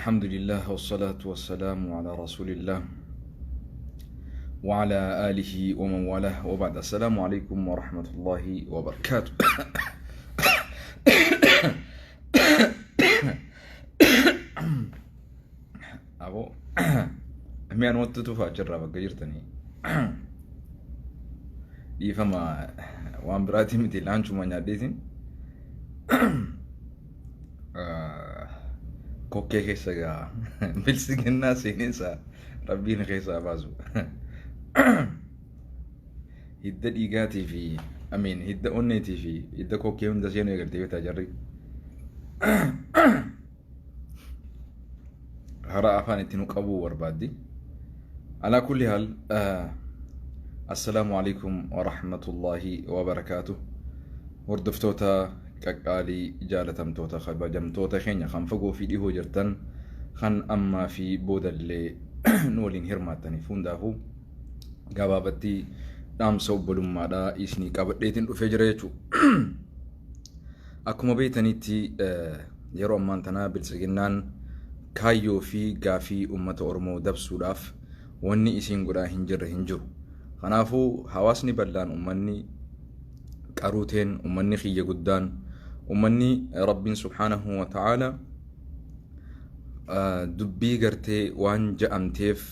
Alhamdulillah wassalatu wassalamu ala rasulillah wa ala alihi wa man walah wa ba'd. Assalaamu alaikum wa rahmatullahi wa barakaatuh. Aboo mi'aan wanti tufaa achirraa bakka jirtanii. Dhiifama, waan biraatii miti, laanchuma nyaadheetiin kokkee keessa gaa bilsiginnaa seeninsa rabbiin keessaa baasu. Hidda dhiigaatii fi amiin hidda onneetii fi hidda kokkee hunda seenuu eegaltee beektaa jarri. Karaa afaan itti nu qabuu barbaaddi. Alaa kulli haal, assalaamu alaikum wa rahmatullahi wa barakaatuh. Hordoftoota qaqqaalii, jaalatamtoota, kabajamtoota keenya kan fagoo fi dhihoo jirtan, kan ammaa fi boodallee nu waliin hirmaattaniif hundaafuu, gabaabatti dhaamsa obbolummaadhaa isinii qabadheetiin dhufee jira jechuudha. Akkuma beektanitti, yeroo ammaan tanaa biltsiginnaan kaayyoo fi gaafii uummata Oromoo dabsuudhaaf wanni isiin godhaa hin jirre hin jiru. Kanaafuu hawaasni bal'aan, uummanni qaruuteen, uummanni kiyya guddaan, uummanni Rabbiin subhaanahu wa ta'aala dubbii gartee waan ja'amteef,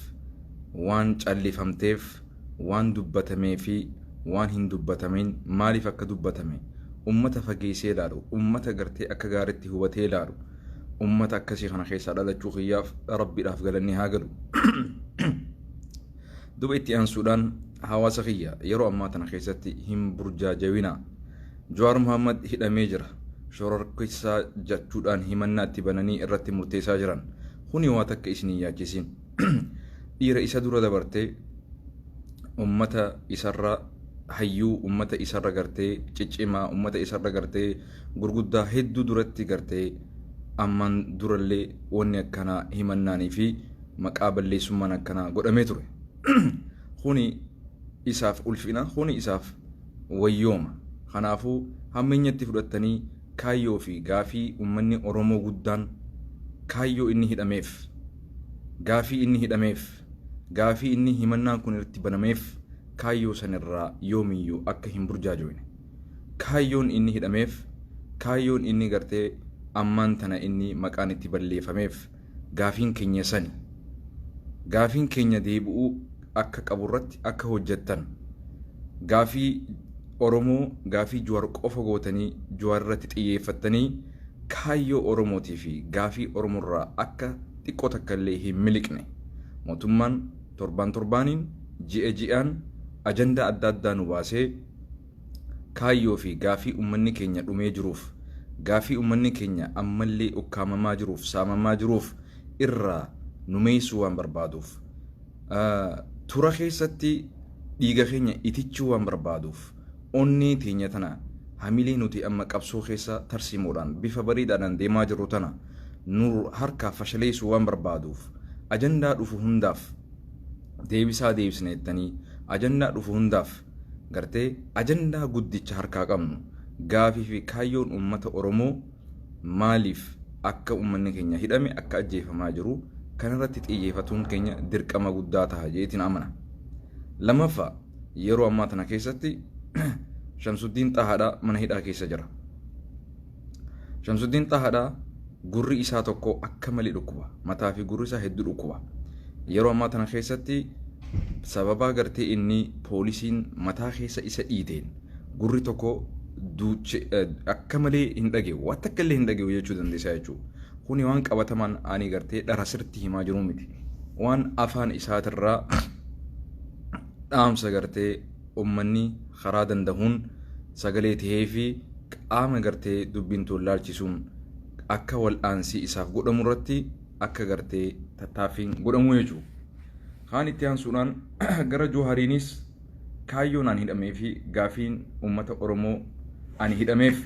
waan callifamteef, waan dubbatamee fi waan hin dubbatamin maaliif akka dubbatame ummata fageessee ilaalu, ummata gartee akka gaariitti hubatee ilaalu, ummata akkasii kana keessaa dhalachuu kiyyaaf Rabbiidhaaf galanni haa galu. Duba itti aansuudhaan, hawaasa kiyya, yeroo ammaa tana keessatti hin burjaajawinaa. Jawaar Muhammad hidhamee jira. Shororkeessaa jechuudhaan himannaa itti bananii irratti murteessaa jiran. Kuni waa takka isin hin yaachisin. Dhiira isa dura dabartee, ummata isarra hayyuu, ummata isarra gartee ciccimaa, ummata isarra gartee gurguddaa hedduu duratti gartee ammaan durallee wanni akkanaa himannaanii fi maqaa balleessummaan akkanaa godhamee ture. Kuni isaaf ulfina, kuni isaaf wayyooma. Kanaafuu hammeenyatti fudhattanii kaayyoo fi gaafii uummanni Oromoo guddaan, kaayyoo inni hidhameef, gaafii inni hidhameef, gaafii inni himannaan kun irratti banameef, kaayyoo sanirraa yoomiyyuu akka hin burjaajoyne. Kaayyoon inni hidhameef, kaayyoon inni gartee ammaan tana inni maqaan itti balleeffameef, gaafiin keenya sani. Gaafiin keenya deebi'uu akka qabu irratti akka hojjettan. Gaafii Oromoo gaafii Jawaar qofa gootanii Jawaar irratti xiyyeeffattanii kaayyoo Oromootii fi gaafii Oromoorraa akka xiqqoo takka illee hin miliqne. Mootummaan torbaan torbaaniin, ji'a ji'aan ajandaa adda addaa nu baasee kaayyoo fi gaafii uummanni keenya dhumee jiruuf, gaafii uummanni keenya ammallee ukkaamamaa jiruuf, saamamaa jiruuf irraa nu meeysuu waan barbaaduuf, tura keessatti dhiiga keenya itichuu waan barbaaduuf, onnee teenya tana, hamilee nuti amma qabsoo keessa tarsiimoodhaan bifa bareedaadhaan deemaa jirru tana nu harkaa fashaleessuu waan barbaaduuf, ajandaa dhufu hundaaf deebisaa deebisna jettanii, ajandaa dhufu hundaaf gartee ajandaa guddicha harkaa qabnu, gaafii fi kaayyoon uummata Oromoo maaliif akka uummanni keenya hidhame, akka ajjeefamaa jiru kanarratti xiyyeeffatuun keenya dirqama guddaa ta'a jeetiin amana. Lammaffaa, yeroo ammaa tana keessatti Shamsuddiin Xahaadhaa mana hidhaa keessa jira. Shamsuddiin Xahaadhaa gurri isaa tokko akka malee dhukkuba. Mataa fi gurri isaa hedduu dhukkuba. Yeroo ammaa tana keessatti sababaa gartee inni poolisiin mataa keessa isa dhiiteen gurri tokko duuche akka malee hin dhage'u. Waan takka illee hin dhage'u jechuu dandeessaa jechuudha. Kuni waan qabatamaan ani gartee dhara sirriitti himaa jiru miti. Waan afaan isaatirraa dhaamsa gartee uummanni karaa dandahuun sagalee tahee fi qaama gartee dubbiin tun laalchisuun akka wal'aansii isaaf godhamu irratti akka gartee tattaaffiin godhamu jechuudha. Kaan itti aansuudhaan gara Joohariinis, kaayyoon ani hidhamee fi gaafiin uummata Oromoo ani hidhameef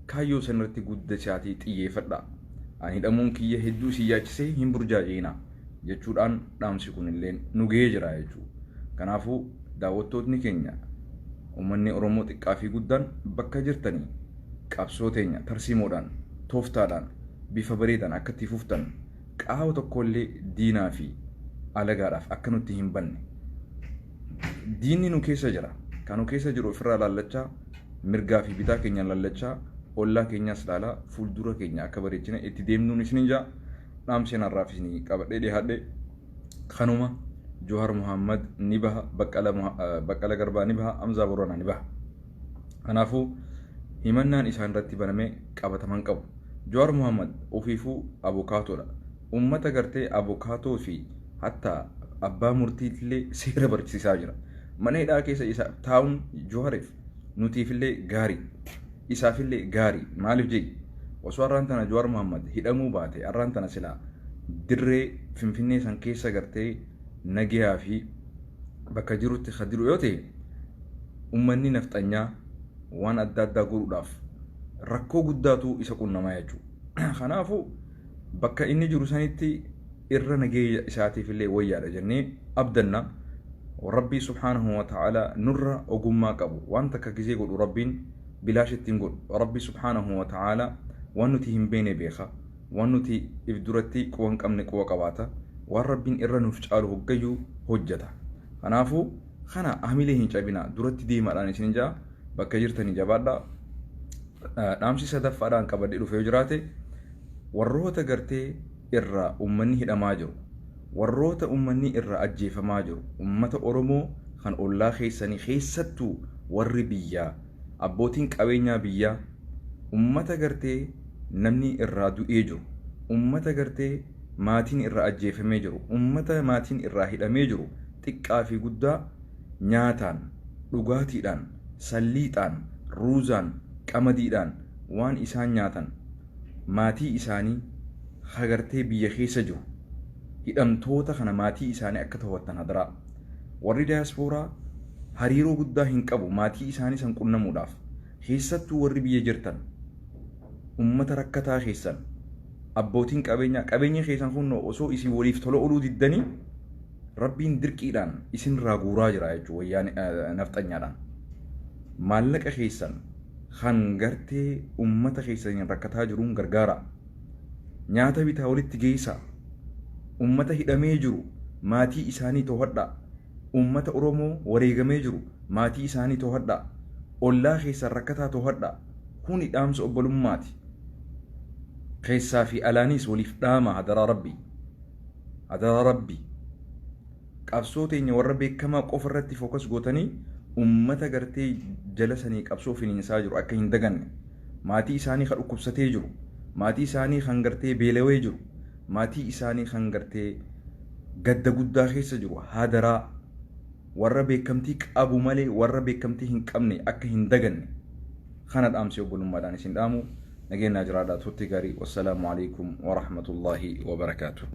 kaayyoo san irratti guddisaatii xiyyeeffadha. Ani hidhamuun kiyya hedduu isin yaachisee hin burjaajeenaa jechuudhaan dhaamsi kunillee nu gahee jira jechuudha. Kanaafuu daawwattootni keenya, uummanni Oromoo xiqqaa fi guddaan bakka jirtanii qabsoo teenya tarsiimoodhaan, tooftaadhaan, bifa bareedaan akka itti fuftan Qaawa tokkollee diinaa fi alagaadhaaf akka nutti hin banne. Diinni nu keessa jira. Kan nu keessa jiru ofirraa laallachaa, mirgaa fi bitaa keenya laallachaa, ollaa keenyas laalaa, fuuldura keenya akka bareechine itti deemnuun isinin jaa. Dhaamseen har'aaf isinii qabadhee dhiyaadhe kanuma. Johaar Muhammad ni baha, Baqqala Garbaa ni baha, Hamzaa Booranaa ni baha. Kanaafuu himannaan isaan irratti baname qabataman qabu. Johaar Muhammad ofiifuu abukaatoodha. Ummata gartee abukaatoo fi hatta abbaa murtiitillee seera barsiisaa jira. Mana hidhaa keessa isa taa'uun Johaariif nutiifillee gaarii. Isaafillee gaarii. Maaliif jedhi? Osoo har'aan tana Johaar Muhammad hidhamuu baate, har'aan tana silaa dirree Finfinnee san keessa gartee nagayaa fi bakka jirutti kan jiru yoo ta'e, ummanni nafxanyaa waan adda addaa godhuudhaaf rakkoo guddaatu isa qunnamaa jechuudha. Kanaafuu bakka inni jiru sanitti irra nageenya isaatiif illee wayyaadha jennee abdanna. Rabbii subhaanahu wa ta'ala nurra ogummaa qabu, waan takka gizee godhu Rabbiin bilaashitti hin godhu. Rabbii subhaanahu wa ta'ala waan nuti hin beekne beeka. Waan nuti if duratti quba hin qabne quba qabaata. Waan Rabbiin irra nuuf caalu hoggayyuu hojjeta. Kanaafuu kana hamilee hin cabinaa, duratti deemaadhaan isin ja'a, bakka jirtanii jabaadhaa. Dhaamsi sadaffaadhaan qabadhee dhufe yoo jiraate, warroota gartee irraa uummanni hidhamaa jiru, warroota uummanni irraa ajjeefamaa jiru, uummata Oromoo kan ollaa keessanii, keessattuu warri biyyaa, abbootiin qabeenyaa biyyaa, uummata gartee namni irraa du'ee jiru, uummata gartee maatiin irraa ajjeefamee jiru, uummata maatiin irraa hidhamee jiru, xiqqaa fi guddaa nyaataan, dhugaatiidhaan, salliixaan, ruuzaan, qamadiidhaan waan isaan nyaatan maatii isaanii hagartee biyya keessa jiru, hidhamtoota kana maatii isaanii akka to'attan hadaraa. Warri daayaspooraa hariiroo guddaa hin qabu maatii isaanii san qunnamuudhaaf. Keessattuu warri biyya jirtan ummata rakkataa keessan, abbootiin qabeenyaa, qabeenya keessan kun osoo isin waliif tola ooluu diddanii Rabbiin dirqiidhaan isinirraa guuraa jira jechuudha wayyaan nafxanyaadhaan. Maallaqa keessan kan gartee ummata keessaniin rakkataa jiruun gargaara. Nyaata bitaa walitti geessaa. Ummata hidhamee jiru maatii isaanii to'adhaa. Ummata Oromoo wareegamee jiru maatii isaanii to'adhaa. Ollaa keessan rakkataa to'adhaa. Kuni dhaamsa obbolummaati. Keessaa fi alaanis waliif dhaama, hadaraa Rabbii. Hadaraa Rabbii. Qabsoo teenya warra beekamaa qofa irratti focus gootanii ummata gartee jala sanii qabsoo finiinsaa jiru akka hin daganne. Maatii isaanii kan dhukkubsatee jiru, maatii isaanii kan gartee beelawee jiru, maatii isaanii kan gartee gadda guddaa keessa jiru, hadaraa warra beekamtii qabu malee warra beekamtii hin qabne akka hin daganne. Kana dhaamsi obbolummaadhaan isin dhaamu. Nageenyaa jiraadhaa, turtii gaarii. Wassalaamu alaikum warahmatullaahi wabarakaatu.